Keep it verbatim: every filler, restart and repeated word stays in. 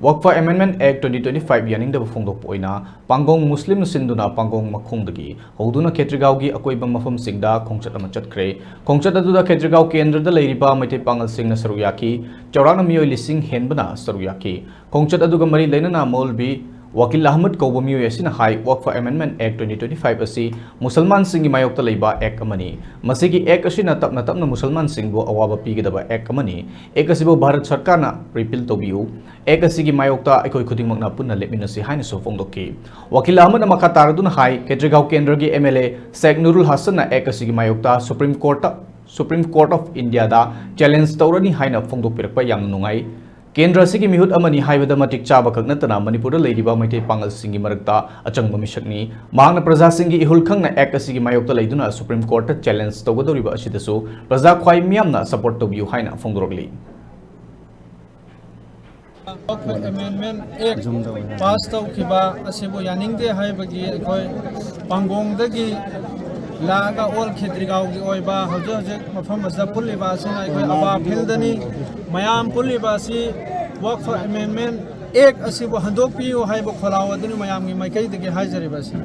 ꯋꯛꯐ Amendment Act twenty twenty five ꯌꯥꯅꯤꯡꯗꯕ ꯐꯣꯡꯗꯣꯛꯄ ꯑꯣꯏꯅ ꯄꯥꯡꯒꯣꯡ ꯃꯨꯁꯂꯤꯝꯅ ꯁꯤꯟꯗꯨꯅ ꯄꯥꯡꯒꯣꯡ ꯃꯈꯣꯡꯗꯒꯤ ꯍꯧꯗꯨꯅ ꯈꯦꯇ꯭ꯔꯤꯒꯥꯎꯒꯤ ꯑꯀꯣꯏꯕ ꯃꯐꯝꯁꯤꯡꯗ ꯈꯣꯡꯆꯠ ꯑꯃ ꯆꯠꯈ꯭ꯔꯦ꯫ ꯈꯣꯡꯆꯠ ꯑꯗꯨꯗ ꯈꯦꯇ꯭ꯔꯤꯒꯥꯎ ꯀꯦꯟꯗ꯭ꯔꯗ ꯂꯩꯔꯤꯕ ꯃꯩꯇꯩ ꯄꯥꯉꯜꯁꯤꯡꯅ ꯁꯔꯨꯛ ꯌꯥꯈꯤ꯫ ꯆꯥꯎꯔꯥꯛꯅ ꯃꯤꯑꯣꯏ ꯂꯤꯁꯤꯡ ꯍꯦꯟꯕꯅ ꯁꯔꯨꯛ ꯌꯥꯈꯤ꯫ ꯈꯣꯡꯆꯠ ꯑꯗꯨꯒ ꯃꯔꯤ ꯂꯩꯅꯅ ꯃꯧꯜꯕꯤ ꯋꯥꯀꯤꯜ ꯑꯍꯃꯗ ꯀꯧꯕ ꯃꯤꯑꯣꯏ ꯑꯁꯤꯅ ꯍꯥꯏ, Waqf Amendment Act twenty twenty five ꯑꯁꯤ ꯃꯨꯁꯜꯃꯥꯟꯁꯤꯡꯒꯤ ꯃꯥꯌꯣꯛꯇ ꯂꯩꯕ Act ꯑꯃꯅꯤ꯫ ꯃꯁꯤꯒꯤ Act ꯑꯁꯤꯅ ꯇꯞꯅ ꯇꯞꯅ ꯃꯨꯁꯜꯃꯥꯟꯁꯤꯡꯕꯨ ꯑꯋꯥꯕ ꯄꯤꯒꯗꯕ Act ꯑꯃꯅꯤ꯫ Act ꯑꯁꯤꯕꯨ ꯚꯥꯔꯠ ꯁꯔꯀꯥꯔꯅ repeal ꯇꯧꯕꯤꯌꯨ꯫ Act ꯑꯁꯤꯒꯤ ꯃꯥꯌꯣꯛꯇ ꯑꯩꯈꯣꯏ ꯈꯨꯗꯤꯡꯃꯛꯅ ꯄꯨꯟꯅ ꯂꯦꯞꯃꯤꯟꯅꯁꯤ ꯍꯥꯏꯅꯁꯨ ꯐꯣꯡꯗꯣꯛꯈꯤ꯫ ꯋꯥꯀꯤꯜ ꯑꯍꯃꯗꯅ ꯃꯈꯥ ꯇꯥꯔꯗꯨꯅ ꯍꯥꯏ, ꯈꯦꯇ꯭ꯔꯤꯒꯥꯎ ꯀꯦꯟꯗ꯭ꯔꯒꯤ M L A Sheikh ꯅꯨꯔꯨꯜ ꯍꯁꯟꯅ Act ꯑꯁꯤꯒꯤ ꯃꯥꯌꯣꯛꯇ Supreme Courtꯇ, Supreme Court of Indiaꯗ challenge ꯇꯧꯔꯅꯤ ꯍꯥꯏꯅ ꯐꯣꯡꯗꯣꯛꯄꯤꯔꯛꯄ ꯌꯥꯝꯅ ꯅꯨꯡꯉꯥꯏ꯫ ꯀꯦꯟꯗ꯭ꯔ ꯑꯁꯤꯒꯤ ꯃꯤꯍꯨꯠ ꯑꯃꯅꯤ ꯍꯥꯏꯕꯗ ꯃꯇꯤꯛ ꯆꯥꯕ ꯈꯛ ꯅꯠꯇꯅ ꯃꯅꯤꯄꯨꯔꯗ ꯂꯩꯔꯤꯕ ꯃꯩꯇꯩ ꯄꯥꯉꯜꯁꯤꯡꯒꯤ ꯃꯔꯛꯇ ꯑꯆꯪꯕ ꯃꯤꯁꯛꯅꯤ꯫ ꯃꯍꯥꯛꯅ ꯄ꯭ꯔꯖꯥꯁꯤꯡꯒꯤ ꯏꯍꯨꯜ ꯈꯪꯅ Act ꯑꯁꯤꯒꯤ ꯃꯥꯌꯣꯛꯇ ꯂꯩꯗꯨꯅ Supreme Courtꯇ challenge ꯇꯧꯒꯗꯧꯔꯤꯕ ꯑꯁꯤꯗꯁꯨ ꯄ꯭ꯔꯖꯥ ꯈ꯭ꯋꯥꯏ ꯃꯤꯌꯥꯝꯅ support ꯇꯧꯕꯤꯌꯨ ꯍꯥꯏꯅ ꯐꯣꯡꯗꯣꯔꯛꯂꯤ꯫ Waqf Amendment Act pass ꯇꯧꯈꯤꯕ ꯑꯁꯤꯕꯨ ꯌꯥꯅꯤꯡꯗꯦ ꯍꯥꯏꯕꯒꯤ ꯑꯩꯈꯣꯏ ꯄꯥꯡꯒꯣꯡꯗꯒꯤ ꯂꯥꯛꯑꯒ all ꯈꯦꯇ꯭ꯔꯤꯒꯥꯎꯒꯤ ꯑꯣꯏꯕ ꯍꯧꯖꯤꯛ ꯍꯧꯖꯤꯛ ꯃꯐꯝ ꯑꯁꯤꯗ ꯄꯨꯜꯂꯤꯕ ꯑꯁꯤꯅ ꯑꯩꯈꯣꯏ ꯑꯕꯥ field ꯗꯅꯤ꯫ ꯃꯌꯥꯝ ꯄꯨꯜꯂꯤꯕ ꯑꯁꯤ Waqf Amendment Act ꯑꯁꯤꯕꯨ ꯍꯟꯗꯣꯛꯄꯤꯌꯨ ꯍꯥꯏꯕ ꯈꯣꯜꯂꯥꯎ ꯑꯗꯨꯅꯤ ꯃꯌꯥꯝꯒꯤ ꯃꯥꯏꯀꯩꯗꯒꯤ ꯍꯥꯏꯖꯔꯤꯕ ꯑꯁꯤ꯫